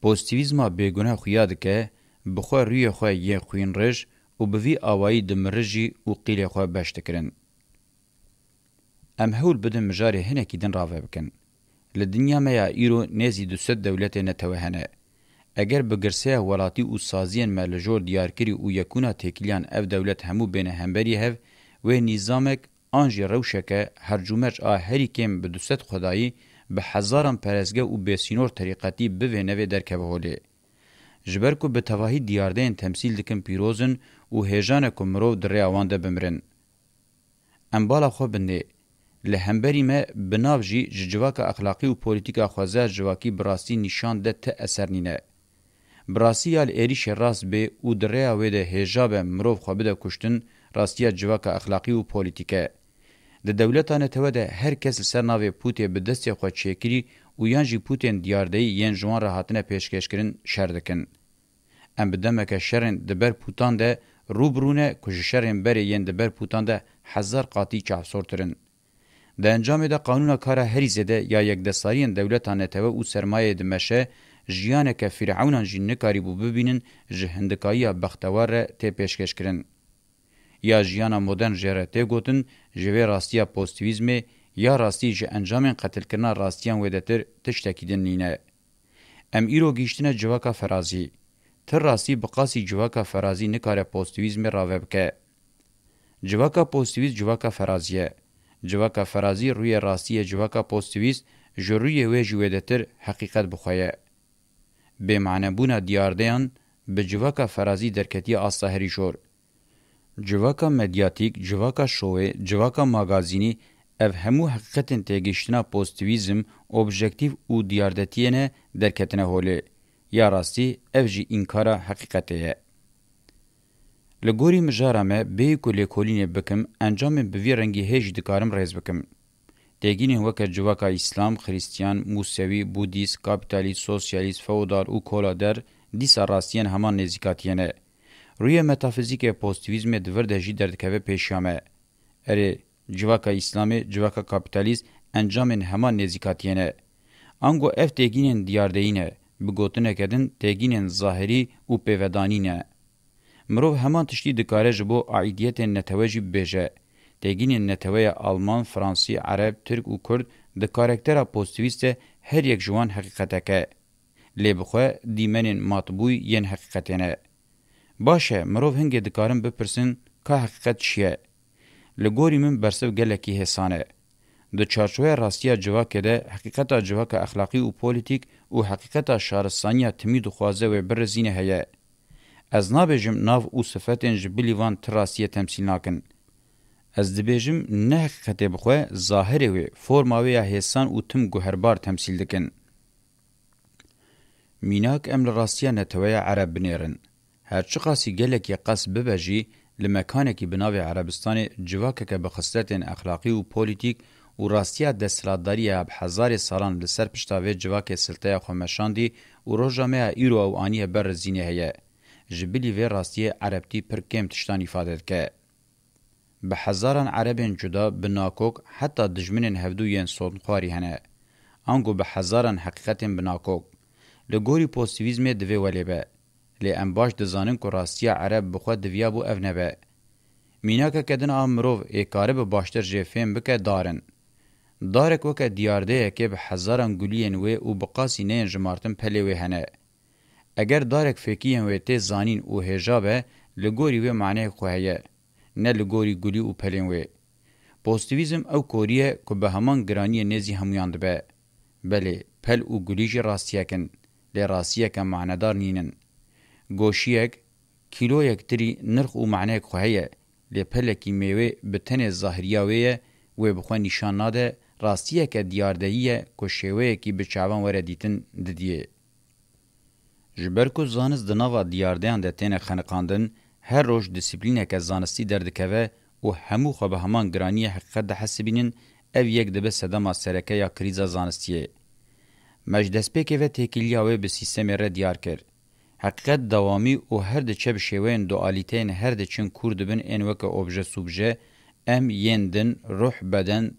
Pozîtîvîzma bêgune xuya dike, bi xwe rûyê xwe yên xwînrij û bi vî awayî dimirij jî û qîlê xwe beş dikirin. Em hewl bidin mijarê hinekî din rave bikin. Li dinya me ya îro nêzî du sed dewletê netewe hene. Eger bi girseya welatî û saziyên me li jor diyarkirî û yekûna têkiliyan ev dewlet hemû bêne hemberî hev, wê nîzamek an jî rewşeke hercûmerc a herî kêm bi du sed xwedayî, bi hezaran perestgeh û bêsînor terîqetî bivê nevê derkeve holê. Ji ber ku bi tevahî diyardeyên temsîl dikin pîroz in û hêjan e ku mirov di rêya wan de bimirin. Em bala xwe binê. Li hemberî me bi nav jî ji civaka exlaqî û polîtîka xwezaya civakî bi rastî nîşan de ti eser nîne. Bi rastî ya li êrîşê rast bê û di rêya wê de hêja be mirov xwe bide kuştin, rastiya civaka exlaqî û polîtîk e. Di dewleta netewe de her kes li ser navê pûtê bi destê xwe çêkirî û yan jî pûtên diyardeyî yên ji wan re hatine pêşkêşkirin şer dikin. Em bi demeke şerên di ber pûtan de rû bi rû ne ku ji şerên berê yên di ber pûtan de hezar qatî çavsortir in. Di encamê de qanûna kara herî zêde ya yekdestariyên dewleta netewe û sermayeyê dimeşe, jiyaneke fîrewnan jî nikarîbû bibînin, ji hindikayiya bextewar re tê pêşkêşkirin. Ya jiyana modern jê re tê gotin, ji vê rastiya pozîtîvîzmê ya rastî ji encamên qetilkirina rastiyan wêdetir tiştekî din nîne. Em îro gihîştine civaka ferazî. Ti rastî bi qasî civaka ferazî nikare pozîtîvîzmê rave bike. Civaka pozîtîvîst civaka ferazî ye. Civaka ferazî rûyê rastî yê civaka pozîtîvîst, ji rûyê wê jî wêdetir heqîqet bi xwe ye. Bêmanebûna diyardeyan bi civaka ferazî derketiye asta herî jor. Civaka medyatîk, civaka şowê, civaka magazînî, ev hemû heqîqetên têgihiştina pozîtîvîzm, objektîf û diyardetiyê ne derketine holê. Ya rastî, ev jî înkara heqîqetê ye. Li gorî mijara me, bêyî ku lêkolînê bikim, encamên bi vî rengî hê jî dikarim rêz bikim. Têgînên weke civaka îslam, xrîstiyan, mûsewî, budîst, kapîtalîst, sosyalîst, feodal û kolader dîsa rastiyên heman nêzîkatiyê ne. Rûyê metafizîkê pozîtîvîzmê di vir de jî derdikeve pêşiya me. Erê, civaka îslamê, civaka kapîtalîst encamên heman nêzîkatiyê ne. Ango ev têgînên diyardeyî ne, bi gotineke din têgînên zahirî û pêvedanî ne. Mirov heman tiştî dikare ji bo aîdiyetên netewe jî bibêje. Têgînên neteweya Alman, Fransî, Ereb, Tirk û Kurd di karaktera pozîtîvîst de her yek ji wan heqîqetek e. Lê bi xwe dîmenên matbûyî yên heqîqetê ne. Baş e, mirov hingê dikarin bipirsin, ka heqîqet çi ye? Li gorî min bersiv gelekî hêsan e. Di çarçoveya rastiya civakê de heqîqeta civaka exlaqî û polîtîk û heqîqeta şaristaniya timî dixwaze wê birizîne heye. Ez nabêjim nav û sifetên ji bilî van ti rastiyê temsîl nakin. Ez dibêjim, ne heqîqetê bi xwe, zahirê wê, forma wê ya hêsan û tim guherbar temsîl dikin. Mînak, em li rastiya neteweya Ereb binêrin. Her çiqasî gelekî qas bibe jî, li mekanekî bi navê Erebistanê civakeke bi xisletên exlaqî û polîtîk û rastiya desthilatdariya bi hezarê salan li ser pişta vê civakê silteya xwe meşandî û roja me ya îro ew aniye ber rizînê heye. Ji bilî vê rastiyê Erebtî pir kêm tiştan îfade dike. Bi hezaran Erebên cuda, bi nakok, heta dijminên hevdû yên sonxwarî hene. Ango bi hezaran heqîqetên bi nakok. Li gorî pozîtîvîzmê divê welê be. Lê em baş dizanin ku rastiya Ereb bi xwe diviyabû ev nebe. Mînakeke din a mirov ê karibe baştir jê fêm bike dar in. Darek weke diyardeyekê bi hezaran guliyên wê û bi qasî neyên jimartin pelê wê hene. Eger darek fêkiyên wê tê zanîn û hêja be, li gorî wê maneyek xwe heye, ne li gorî gulî û pelên wê. Pozîtîvîzm ew korî ye ku bi heman giraniyê nêzî hemûyan dibe. Belê, pel û gulî jî rastiyek in, lê rastiyeke manedar nînin. Goşiyek, kîloyek tirî nirx û maneyek xwe heye, lê pelekî mêwê bi tenê zahiriya wê ye, wê bi xwe nîşan nade, rastiyeke diyardeyî ye ku şêweyekî bi çavan were dîtin didiyê. Ji ber ku zanist di nava diyardeyan de têne xeniqandin, her roj disiplîneke zanistî derdikeve û hemû xwe bi heman giraniyê heqîqet dihesibînin, ev yek dibe sedema sereke ya krîza zanistiyê. Me ji destpêkê ve têkiliya wê bi sîstemê re diyar kir. Heqîqet dewamî û her diçe bi şêweyên dualîteyên her diçin kûr dibin ên weke obje-subje, em yên din, ruh, beden,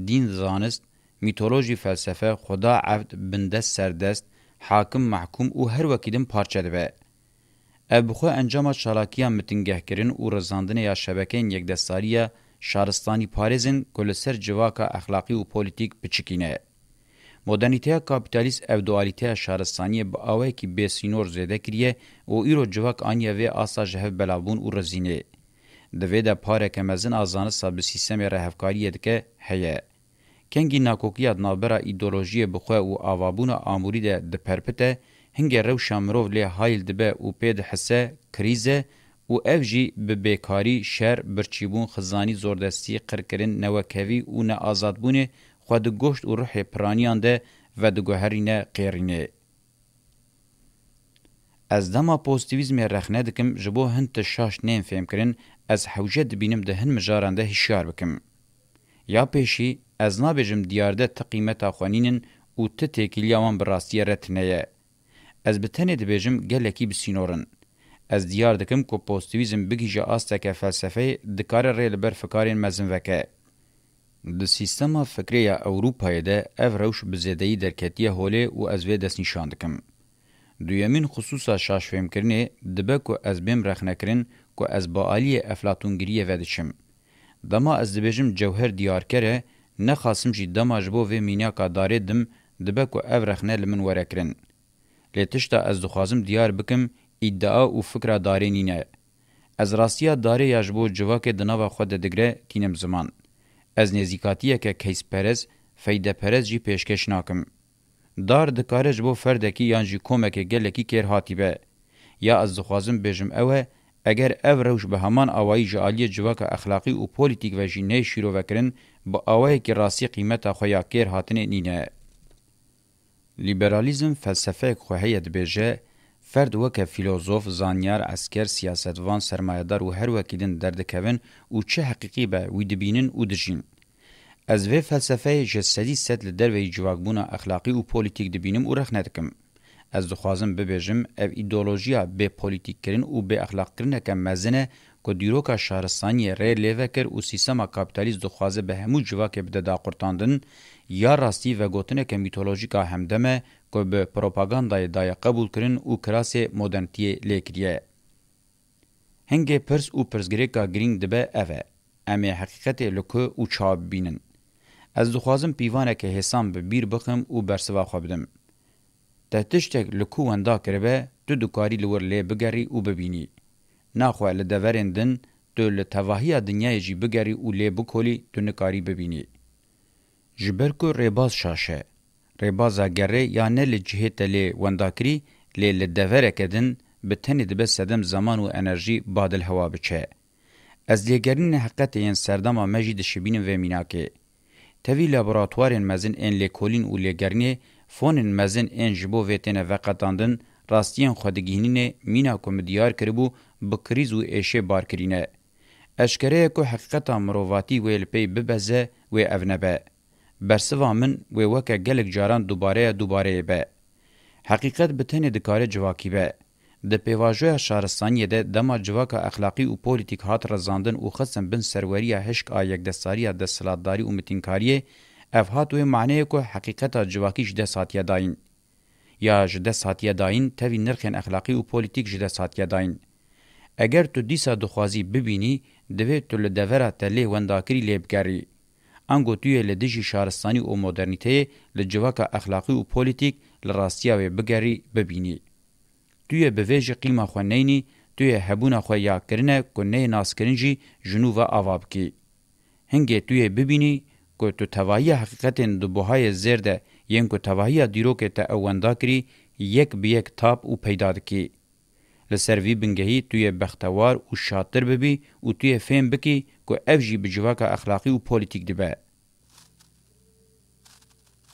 dîn, zanist, mîtolojî, felsefe, xuda, evd, bindest, serdest, hakim, mehkûm û her wekî din parçe dibe. Ev bi xwe encama çalakiya mitingehkirin û rizandinê ya şebekeyên yekdestarî ya şaristanîparêz in ku li ser civaka exlaqî û polîtîk piçikî ne. Modernîteya kapîtalîst ev dualîteya şaristaniyê bi awayekî bêsînor zêde kiriye û îro civak aniye vê asta ji hev belavbûn û rizînê. Di vê de pareke mezin a zanista bi sîstemê re hevkariyê dike heye. Kengî nakokiya di navbera îdeolojiyê bi xwe û avabûna amûrî de diperpite, hingê rewşa mirov lê hayl dibe û pê dihise, krîz e û ev jî bi bêkarî, şer, birçîbûn, xizanî, zordestî, qirkirin, newekevî û neazadbûnê xwe di goşt û ruhê piraniyan de vediguherîne, qêrînê. Ez dema pozîtîvîzmê rexne dikim, ji bo hin tişt şaş nên fêmkirin, ez hewce dibînim di hin mijaran de hişyar bikim. Ya pêşî, ez nabêjim diyarde ti qîmeta xwe nînin û ti têkiliya wan bi rastiyê re tune ye. Ez bi tenê dibêjim gelekî bi sînor in. Ez diyar dikim ku pozîtîvîzm bigihîje asteke felsefeyê dikare rê li ber fikarên mezin veke. Di sîstema fikrê ya Ewropayê de ev rewş bi zêdeyî derketiye holê û ez vê destnîşan dikim. Duyemîn xisûsa şaşfêmkirinê dibe ku ez bêm rexnekirin ku ez bi aliyê eflatûngiriyê ve diçim. Dema ez dibêjim cewher diyarker e, nexasim jî dema ji bo vê mînaka darê dim, dibe ku ev rexne li min were kirin. Lê tişta ez dixwazim diyar bikim, îdia û fikra darê nîne. Ez rastiya darê ya ji bo civakê di nava xwe de digre, tînim ziman. Ez nêzîkatiyeke keysperez, feydeperez jî pêşkêş nakim. Dar dikare ji bo ferdekî yan jî komekê gelekî kêr hatî be. Ya ez dixwazim bêjim ew e, eger ev rewş bi heman awayî ji aliyê civaka exlaqî û polîtîk ve jî neyê şîrovekirin, bi awayekî rastî qîmeta xwe ya kêr hatinê nîne. Lîberalîzm felsefeyek xwe heye dibêje, ferd weke fîlozof, zanyar, esker, siyasetvan, sermayedar û her wekî din derdikevin û çi heqîqî be wî dibînin û dijîn. Ez vê felsefeyê ji sedî sed li derveyî civakbûna exlaqî û polîtîk dibînim û rexne dikim. Ez dixwazim bibêjim, ev îdeolojiya bê polîtîkkirin û bê exlaqkirineke mezin e ku dîroka şaristaniyê rê lê vekir û sîstema kapîtalîst dixwaze bi hemû civakê bide daqurtandin, ya rastî vegotineke mîtolojîk a hemdem e ku bi propagandayê daye qebûlkirin û kirasê modernitiyê lê kiriye. Hingê pirs û pirsgirêka girîng dibe ev e, em ê heqîqetê li ku û çawa bibînin? Ez dixwazim pîvaneke hêsan bi bîr bixim û bersiva xwe bidim. Te tiştek li ku wenda kiribe, tu dikarî li wir lê bigerî û bibînî. Naxwe li deverên din tu li tevahiya dinyayê jî bigerî û lê bikolî, tu nikarî bibînî. Ji ber ku rêbaz şaş e. Rêbaza gerê ya ne li cihê te lê wenda kirî, lê li devereke din bi tenê dibe sedem zeman û enerjî badil hewa biçe. Ez lêgerînên heqetê yên serdema me jî dişibînim vê mînakê. Tevî laboratuwarên mezin ên lêkolîn û lêgerînê, fonên mezin ên ji bo vê têne veqetandin, rastiyên xwe digihînînê, mîna ku min diyar kiribû, bi krîz û êşê bar kirîne. Eşkere ye ku heqîqeta mirovatî wê li pey bibeze, wê ev nebe. Bersiva min wê weke gelek caran dubareya dubareyê be. Heqîqet bi tenê dikare civakî be. Di pêvajoya şaristaniyê de dema civaka exlaqî û polîtîk hat rizandin û xistin bin serweriya hişk a yekdestariya desthilatdarî û mitînkariyê, ev hat wê maneyê ku heqîqeta civakî ji dest hatiye dayîn. Ya ji dest hatiye dayîn, tevî nirxên exlaqî û polîtîk ji dest hatiye dayîn. Eger tu dîsa dixwazî bibînî, divê tu li devera te lê wendakirî lê bigerî. Ango tu yê li dijî şaristanî û modernîteyê li civaka exlaqî û polîtîk li rastiya wê bigerî, bibînî. Tu yê bi vê jî qîma xwe neynî, tu yê hebûna xwe ya kirine ku neyê naskirin jî ji nû ve ava bikî. Hingê tu yê bibînî ku tu tevahiya heqîqetên di buhayê zêr de yên ku tevahiya dîrokê te ew wenda kirî, yek bi yek tap û peyda dikî. Li ser vî bingehî tu yê bextewar û şatir bibî û tu yê fêm bikî ku ev jî bi civaka exlaqî û polîtîk dibe.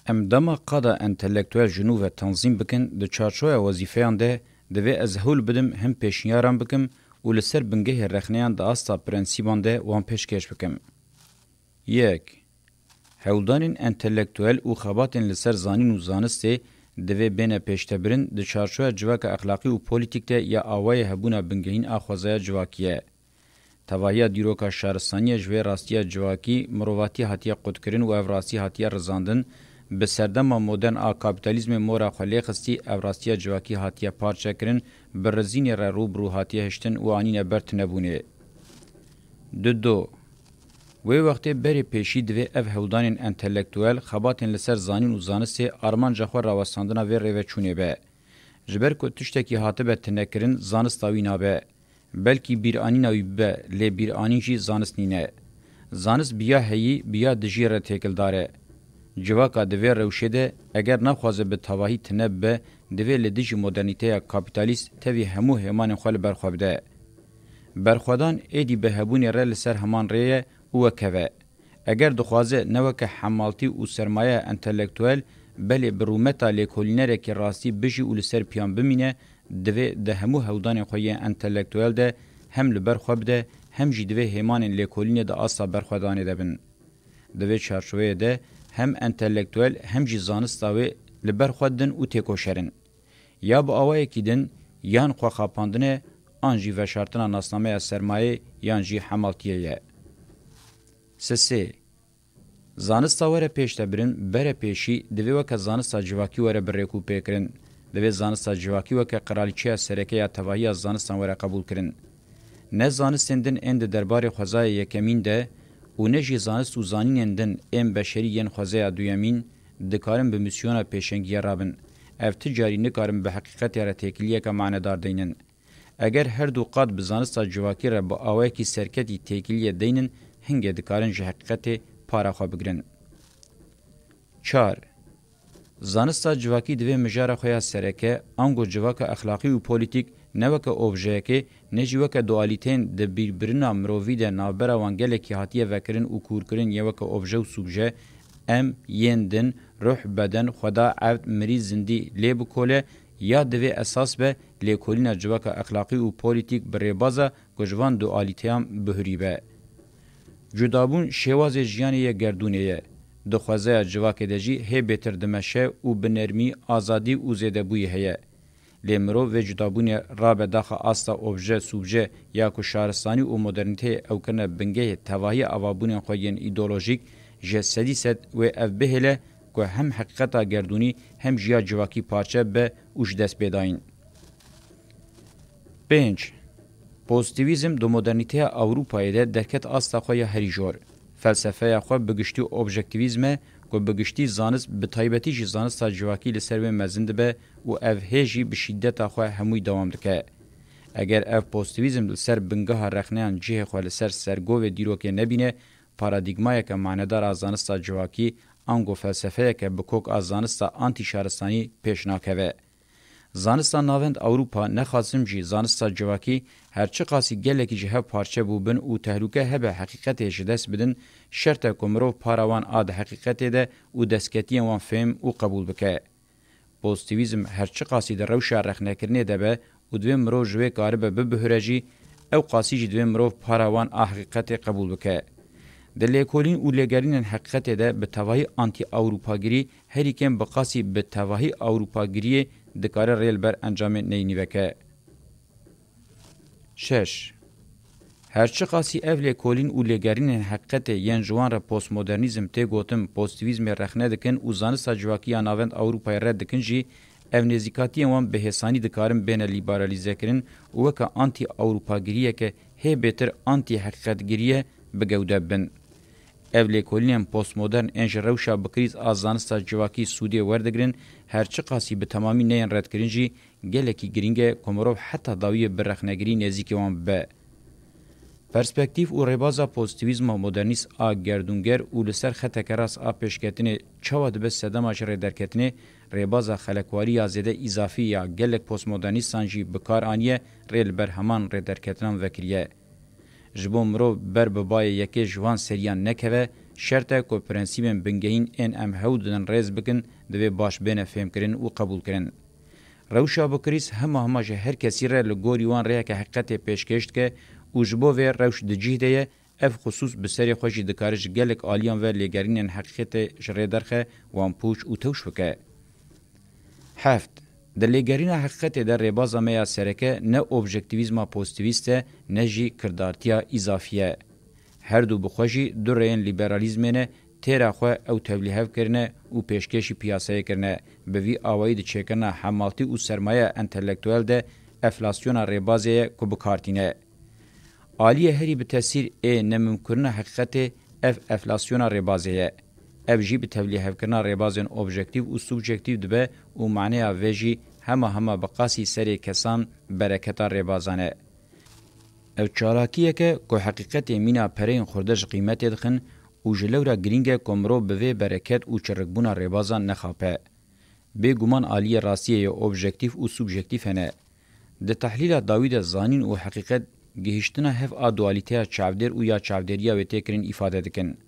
Em dema qada entelektuel ji nû ve tenzîm bikin, di çarçoya wezîfeyan de divê ez hewl bidim him pêşniyaran bikim û li ser bingehê rexneyan di asta prensîban de wan pêşkêş bikim. Yek. Hewldanên entelektuel û xebatên li ser zanîn û zanistê divê bêne pêştebirin di çarçoya civaka exlaqî û polîtîk de ya awayê hebûna bingehîn a xwezaya civakî ye. Tevahiya dîroka şaristaniyê ji vê rastiya civakî, mirovatî hatiye qutkirin û ev rastî hatiye rizandin, bi serdema modern a kapîtalîzmê mora xwe lê xistî, ev rastiya civakî hatiye parçekirin, bi rizînê re rû bi rû hatiye hiştin û anîne ber tunebûnê. Dudo. Wê wextê berê pêşî divê ev hewldanên entelektuel, xebatên li ser zanîn û zanistê armanca xwe rawestandina vê rêveçûnê be. Ji ber ku tiştekî hatibe tunekirin, zanista wî nabe. Belkî bîranîna wî bibe, lê bîranîn jî zanist nîne. Zanist bi ya heyî, bi ya dijî re têkildar e. Civaka di vê rewşê de, eger naxwaze bi tevahî tune bibe, divê li dijî modernîteya kapîtalîst tevî hemû hêmanên xwe li ber xwe bide. Berxwedan êdî bi hebûnê re li ser heman rê ye û wek hev e. Eger dixwaze ne weke hemaltî û sermayeya entelektuel, belê bi rûmeta lêkolînerekî rastî bijî û li ser piyan bimîne, divê di hemû hewldanên xwe yên entelektuel de hem li ber xwe bide, hem jî divê hêmanên lêkolînê di asta berxwedanê de bin. Di vê çarçoveyê de hem entelektuel hem jî zanista wê li ber xwe din û têkoşer in. Ya bi awayekî din yan xwe xapandin e, an jî veşartina nasnameya sermayê yan jî hemaltiyê ye. Sisê. Zanista were pêştebirin, bere pêşî, divê weke zanista civakî were birêkûpêkirin. Divê zanista civakî weke qiralîçeya sereke ya tevahiya zanistan were qebûlkirin. Ne zanistên din ên di derbarê xwezaya yekemîn de û ne jî zanist û zanînên din ên beşerî yên xwezaya duyemîn dikarin bi mîsyona pêşengiyê rabin. Ev ti carî nikarin bi heqîqetê re têkiliyeke manedar deynin. Eger her du qat bi zanista civakî re bi awayekî serketî têkiliyê deynin, hingê dikarin ji heqîqetê para xwe bigirin. Çar. Zanista civakî divê mijara xwe ya sereke, ango civaka exlaqî û polîtîk, ne weke objeyekê, ne jî weke dualîteyên di bîrbirina mirovî de navbera wan gelekî hatiye vekirin û kûrkirin, yê weke obje û subje, em, yên din, ruh, beden, xweda, evd, mirî, zindî, lê bikole, ya divê esas be lêkolîna civaka exlaqî û polîtîk bi rêbaza ku ji van dualîteyan bihurî be. Cudabûn şêwazê jiyanê yê gerdûnê ye. Di xwezaya civakê de jî hê bêtir dimeşe û bi nermî, azadî û zêdebûyî heye. Lê mirov vê cudabûnê rabe daxa asta obje, subje ya ku şaristanî û modernîteyê ew kirine bingehê tevahiya avabûnên xwe yên îdeolojîk, ji sedî sed wê ev bihêle ku hem heqîqeta gerdûnî hem jî ya civakî parçe bibe û ji dest bê dayîn. Pênc. Pozîtîvîzm di modernîteya Ewropayê de derket asta xwe ya herî jor. Felsefeya xwe bi giştî objektîvîzm e ku bi giştî zanist, bi taybetî jî zanista civakî li ser wê mezin dibe û ev hê jî bi şîdeta xwe hemûyî dewam dike. Eger ev pozîtîvîzm li ser bingeha rexneyan cihê xwe li ser sergovê dîrokê nebîne, paradîgmayeke manedar a zanista civakî, ango felsefeyeke bi kok a zanista antîşaristanî pêş nakeve. Zanista navend Ewropa, nexasim jî zanista civakî, her çiqasî gelekî ji hev parçe bûbin û tehlûke hebe heqîqetê ji dest bidin, şert e ku mirov para wan a di heqîqetê de û destketiyên wan fêm û qebûl bike. Pozîtîvîzm her çiqasî di rewşa rexnekirinê de be û divê mirov ji wê karibe bibihire jî, ew qasî jî divê mirov para wan a heqîqetê qebûl bike. Di lêkolîn û lêgerînên heqîqetê de bi tevahî antî-Ewropagirî, herî kêm bi qasî bi tevahî Ewropagiriyê dikare rê li ber encamê neyî nîveke. Şeş. Her çiqasî ev lêkolîn û lêgerînên heqîqetê yên ji wan re postmodernîzm tê gotin, pozîtîvîzmê rexne dikin û zanista civakî ya navend Ewropayê red dikin jî, ev nêzîkatiyên wan bi hêsanî dikarin bêne lîberalîzekirin û weke antî-Ewropagiriyeke hê bêtir antî-heqîqetgiriye bi gewde bibin. Ev lêkolînên postmodern ên ji rewşa bi krîz a zanista civakî sûdê werdigirin, her çiqasî bi temamî neyên redkirin jî, gelekî girîng e ku mirov heta dawiyê bi rexnegirî nêzîkî wan bibe. Perspektîf û rêbaza pozîtîvîzma modernîst a gerdûnger û li ser xeteke rast a pêşketinê çawa dibe sedema ji rêderketinê, rêbaza xelekwarî ya zêde îzafî ya gelek postmodernîstan jî bi kar aniye, rê li ber heman rêderketinan vekiriye. Ji bo mirov ber bi bayê yekê ji van seriyan nekeve, şert e ku prensîbên bingehîn ên em hewl didin rêz bikin, divê baş bêne fêmkirin û qebûlkirin. Rewşa bi krîz hema hema ji her kesî re li gorî wan rêyeke heqîqetê pêşkêş dike û ji bo vê rewş di cih de ye, ev xisûs bi serê xwe jî dikare ji gelek aliyan ve lêgerînên heqîqetê ji rê derxe, wan pûç û tewş bike. Heft. Di lêgerîna heqîqetê de rêbaza me ya sereke ne objektîvîzma pozîtîvîst e, ne jî kirdartiya îzafî ye. Her du bi xwe jî du rêyên lîberalîzmê ne, têra xwe ew tevlîhev kirine û pêşkêşî piyasayê kirine. Bi vî awayî di çêkirina hemaltî û sermayeya entelektuel de enflasyona rêbazê ye ku bi kar tîne. Aliyê herî bi tesîr ê nemimkirina heqîqetê ev enflasyona rêbazê ye. Ev jî bi tevlîhevkirina rêbazên objektîv û subjektîv dibe û maneya vê jî hema hema bi qasî serê kesan bereketa rêbazan e. Ev çalakiyek e ku heqîqetê mîna pereyên xurde ji qîmetê dixin û ji lewra girîng e ku mirov bi vê bereket û çirikbûna rêbazan nexape. Bêguman aliyê rastiyê yê objektîf û subjektîf hene. Di tehlîla dawî de zanîn û heqîqet gihîştina hev a dualîteya çavdêr û ya çavdêriya wê tê kirin îfade dikin.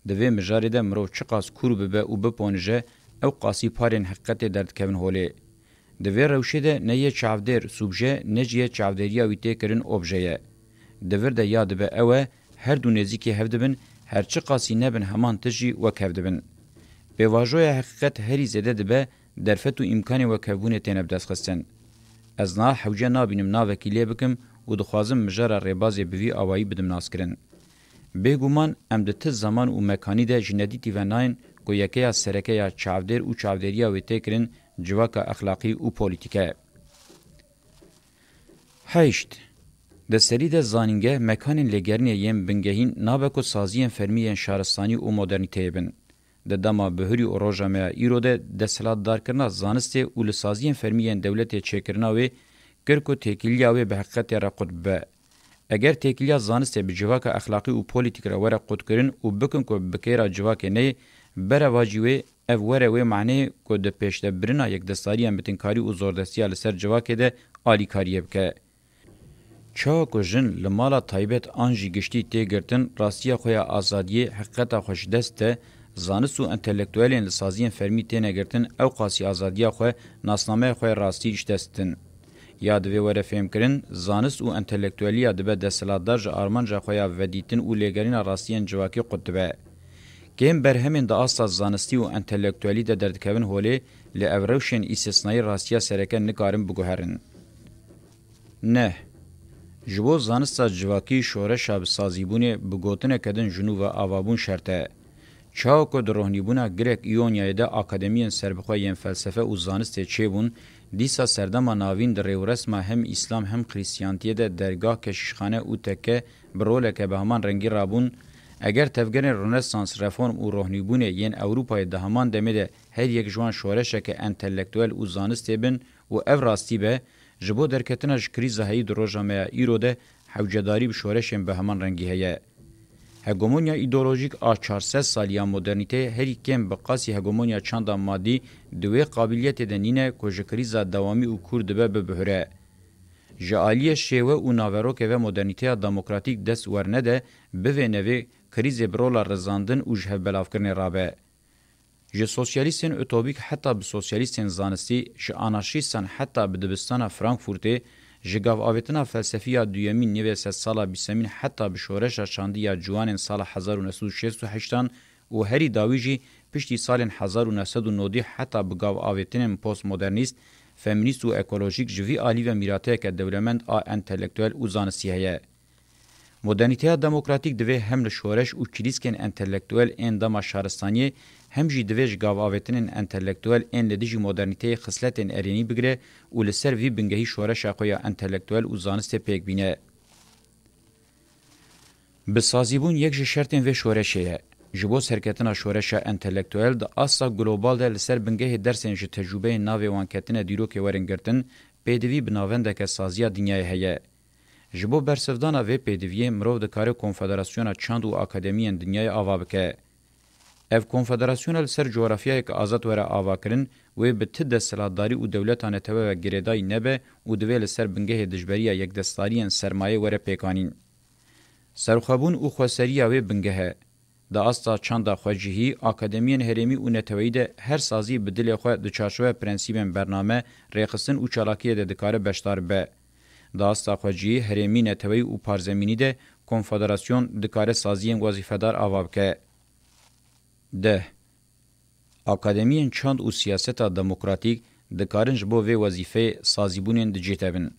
Di vê mijarê de mirov çiqas kûr bibe û biponije, ew qasî parên heqîqetê derdikevin holê. Di vê rewşê de ne yê çavdêr subje, ne jî yê çavdêriya wî tê kirin obje ye. Di vir de ya dibe ew e, her du nêzîkî hev dibin, her çiqasî nebin heman tişt jî wek hev dibin. Pêvajoya heqîqet herî zêde dibe, derfet û îmkanê wekhevbûnê têne bidestxistin. Ez niha hewce nabînim navekî lê bikim û dixwazim mijara rêbazê bi vî awayî bidim naskirin. Bêguman em di ti zeman û mekanî de ji nedîtî ve nayên ku yekeya sereke ya çavdêr û çavdêriya wê tê kirin civaka exlaqî û polîtîk e. Heşt. Di serî de zanînge mekanên lêgerînê yên bingehîn nabe ku saziyên fermî yên şaristanî û modernîteyê bin. Di dema bihurî û roja me ya îro de desthilatdarkirina zanistê û li saziyên fermî yên dewletê çêkirina wê kir ku têkiliya wê bi heqîqetê re qut bibe. Eger têkiliya zanistê bi civaka exlaqî û polîtîk re were qutkirin û bikin ku bi kêra civakê neyê, berevacî wê ev were wê maneyê ku di pêşdebirina yekdestdariya mitinkarî û zordestiya li ser civakê de alîkariyê bike. Çawa ku jin li mala taybet an jî giştî tê girtin, rastiya xwe ya azadiyê, heqîqeta xwe ji dest de, zanist û entelektuelên li saziyên fermî têne girtin, ew qasî azadiya xwe, nasnameya xwe ya rastî ji dest din. Ya divê were fêmkirin, zanist û entelektueliya dibe desthilatdar ji armanca xwe ya vedîtin û lêgerîna rastiyên civakî qut dibe. Kêm berhemên di asta zanistî û entelektuelî de derdikevin holê, li ev rewşên îstisnayî rastiya sereke nikarin biguherin. Neh. Ji bo zanista civakî şoreşa bi sazîbûnê bi gotineke din ji nû ve avabûn şert e. Çawa ku di rohnîbûna girek Îonyayê de akademiyên serbixwe yên felsefe û zanistê çêbûn, dîsa serdema navîn di rêwresma hem îslam hem xrîstiyantiyê de dergah, keşîşxane û tekke bi roleke bi heman rengî rabûn, eger tevgerên Ronesans, reform û rohnîbûnê yên Ewropayê di heman demê de her yek ji wan şoreşeke entelektuel û zanistê bin û ev rastî be, ji bo derketina ji krîza heyî di roja me ya îro de hewcedarî bi şoreşên bi heman rengî heye. Hegemonya îdeolojîk a çar sed salî ya modernîteyê herî kêm bi qasî hegemonya çanda madî di wê qabiliyetê de nîne ku ji krîza dewamî û kûr dibe bibihire. Ji aliyê şêwe û naverokê ve modernîteya demokratîk dest wernede, bivêne vê krîzê bi rola rizandin û ji hevbelavkirinê rabe. Ji sosyalîstên utopîk heta bi sosyalîstên zanistî, ji anarşîstan heta bi dibistana Frankfurtê, ji gavavêtina felsefî ya duyemîn nîvê sedsala bîstemîn heta bi şoreşa çandî ya ciwanên sala hezar û neh sed û şêst û heştan û herî dawî jî piştî salên hezar û neh sed û nodî heta bi gavavêtinên postmodernîst, feminîst û ekolojîk ji vî alî ve mîrateyeke dewlemend a entelektuel û zanistî heye. Modernîteya demokratîk divê hem li şoreş û çilîskên entelektuel ên dema şaristaniyê, hem jî divê ji gavavêtinên entelektuel ên li dijî modernîteyê xisletên erênî bigire û li ser vî bingehî şoreşa xwe ya entelektuel û zanistê pêk bîne. Bi sazîbûn yek ji şertên vê şoreşê ye. Ji bo serketina şoreşa entelektuel di asta global de li ser bingehê dersên ji tecrûbeyên navê wan ketine dîrokê werin girtin, pêdivî bi navendeke saziya dinyayê heye. Ji bo bersivdana vê pêdiviyê mirov dikare konfederasyona çand û akademiyên dinyayê ava bike. Ev konfederasyona li ser cografyayeke azad were avakirin, wê bi ti desthilatdarî û dewleta netewe ve girêdayî nebe û divê li ser bingehê dijberiya yekdestdariyên sermayê were pêkanîn. Serxwebûn û xweseriya wê bingeh e. Di asta çanda xwecihî, akademiyên herêmî û neteweyî de her sazî bi dilê xwe di çarçoveya prensîbên bername, rêxistin û çalakiyê de dikare beşdar bibe. Di asta xwecihî, herêmî, neteweyî û parzemînî de konfederasyon dikare saziyên wezîfedar ava bike. Deh. Akademiyên çand û siyaseta demokratîk dikarin ji bo vê wezîfeyê sazîbûnên di cih de bin.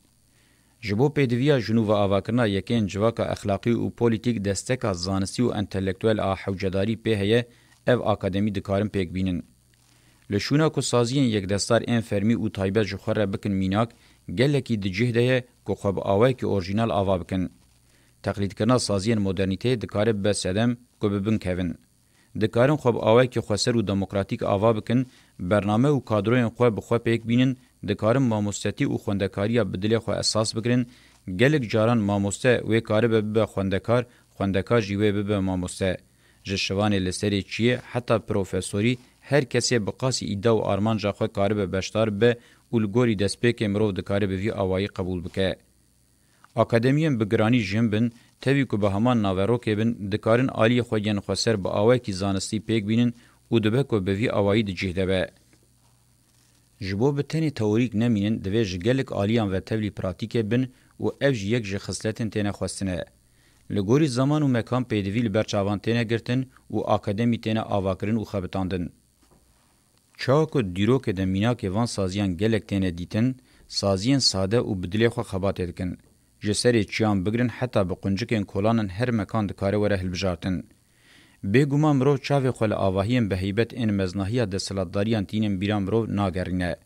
Ji bo pêdiviya ji nû ve avakirina yekên civaka exlaqî û polîtîk desteka zanistî û entelektuel a hewcedarî pê heye, ev akademî dikarin pêk bînin. Li şûna ku saziyên yekdestar ên fermî û taybet ji xwe re bikin mînak, gelekî di cih de ye ku xwe bi awayekî orjînal ava bikin. Teqlîdkirina saziyên modernîteyê dikare bibe sedem ku bi bin kevin. Dikarin xwe bi awayekî xweser û demokratîk ava bikin, bername û kadroyên xwe bi xwe pêk bînin, dikarin mamostetî û xwendekariya bi dilê xwe esas bigirin, gelek caran mamoste wê karibe bibe xwendekar, xwendekar jî wê bibe mamoste. Ji şivanê li serê çiyê heta profesorî her kesê bi qasî îda û armanca xwe karibe beşdar bibe û li gorî destpêkê mirov dikare bi vî awayî qebûl bike. Akademiyên bi giranî jin bin, tevî ku bi heman naverokê bin, dikarin aliyê xwe yên xweser bi awayekî zanistî pêk bînin û dibe ku bi vî awayî di cih de be. Ji bo bi tenê teorîk nemînin, divê ji gelek aliyan ve tevlî pratîkê bin û ev jî yek ji xisletên têne xwestine. Li gorî zeman û mekan pêdivî li ber çavan têne girtin û akademî têne avakirin û xebitandin. Çawa ku di dîrokê de mînakê van saziyan gelek têne dîtin, saziyên sade û bi dilê xwe xebatê dikin. Ji serê çiyan bigirin heta bi quncikên kolan in her mekan dikare were hilbijartin. Bêguman mirov çavê xwe li avahiyên bi heybet ên meznahiya desthilatdariyan tînin bîra mirov nagerîne.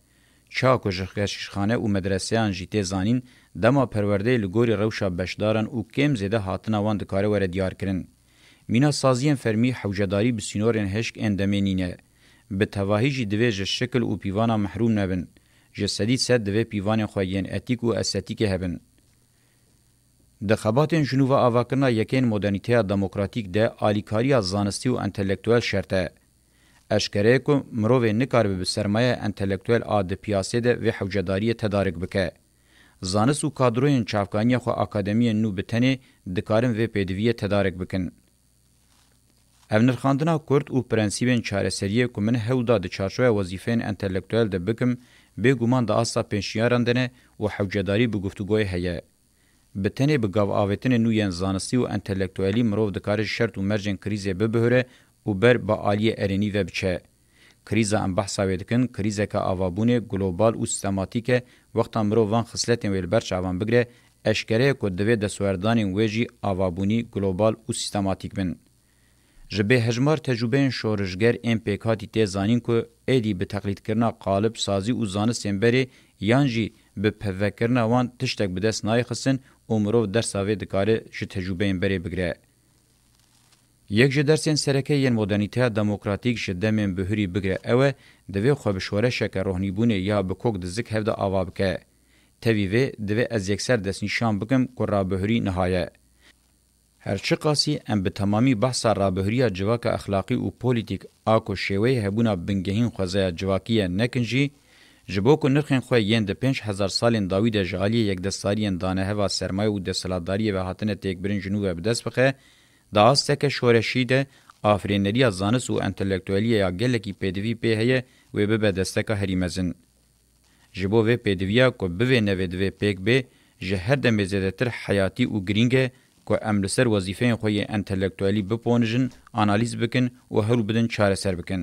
Çawa ku ji keşîşxane û medreseyan jî tê zanîn, dema perwerdeyê li gorî rewşa beşdaran û kêm zêde hatina wan dikare were diyarkirin. Mîna saziyên fermî hewcedarî bi sînorên hişk ên demê nîne. Bi tevahî jî divê ji şikil û pîvana mehrûm nebin. Ji sedî sed divê pîvanên xwe yên etîk û estetîkê hebin. Di xebatên ji nû ve avakirina yekên modernîteya demokratîk de alîkariya zanistî û entelektuel şert e. Eşkere ye ku mirovê nikaribe bi sermayeya entelektuel a di piyasê de vê hewcedariyê tedarik bike. Zanist û kadroyên çavkaniya xwe akademiyên nû bi tenê dikarin vê pêdiviyê tedarik bikin. Ev nirxandina kurt û prensîbên çareseriyê ku min hewl da di çarçoveya wezîfeyên entelektuel de bikim, bêguman di asta pêşniyaran de ne û hewcedarî bi guftûgoyê heye. Bi tenê bi gav avêtinên nû yên zanistî û entelektuelî mirov dikare ji şert û mercên krîzê bibihire û ber bi aliyê erênî ve biçe. Krîza em behsa wê dikin, krîzeke avabûnê global û sîstematîk e, wexta mirov van xisletên wê li ber çavan bigire, eşkere ye ku divê destwerdanên wê jî avabûnî, global û sîstematîk bin. Ji bêhejmar tecrûbeyên şorişger ên pêkhatî tê zanîn ku êdî bi teqlîdkirina qalib, sazî û zanistên berê yan jî bi pevvekirina wan tiştek bi dest nayê xistin û mirov dersa vê dikare ji tecrûbeyên berê bigire. Yek ji dersên sereke yên modernîteya demokratîk ji demên bihurî bigire ew e, divê xwe bi şoreşeke rohnîbûnê ya bi kok di zik hev de ava bike. Tevî vê, divê ez yekser destnîşan bikim ku rabihurî niha ye. Her çiqasî em bi temamî behsa rabihuriya civaka exlaqî û polîtîk a ku şêweyê hebûna bingehîn xwezaya civakî ye nekin jî, ji bo ku nirxên xwe yên di pênc hezar salên dawî de ji aliyê yekdestariyên daneheva sermaye û desthilatdariyê ve hatine têkbirin ji nû ve bi dest bixe, di asteke şoreşî de afirêneriya zanist û entelektueliyê ya gelekî pêdivî pê heye wê bibe desteka herî mezin. Ji bo vê pêdiviya ku bivê nevê divê pêk bê, ji her demê zêdetir heyatî û girîng e ku em li ser wezîfeyên xwe yê entelektuelî biponijin, analîz bikin û hewl bidin çareser bikin.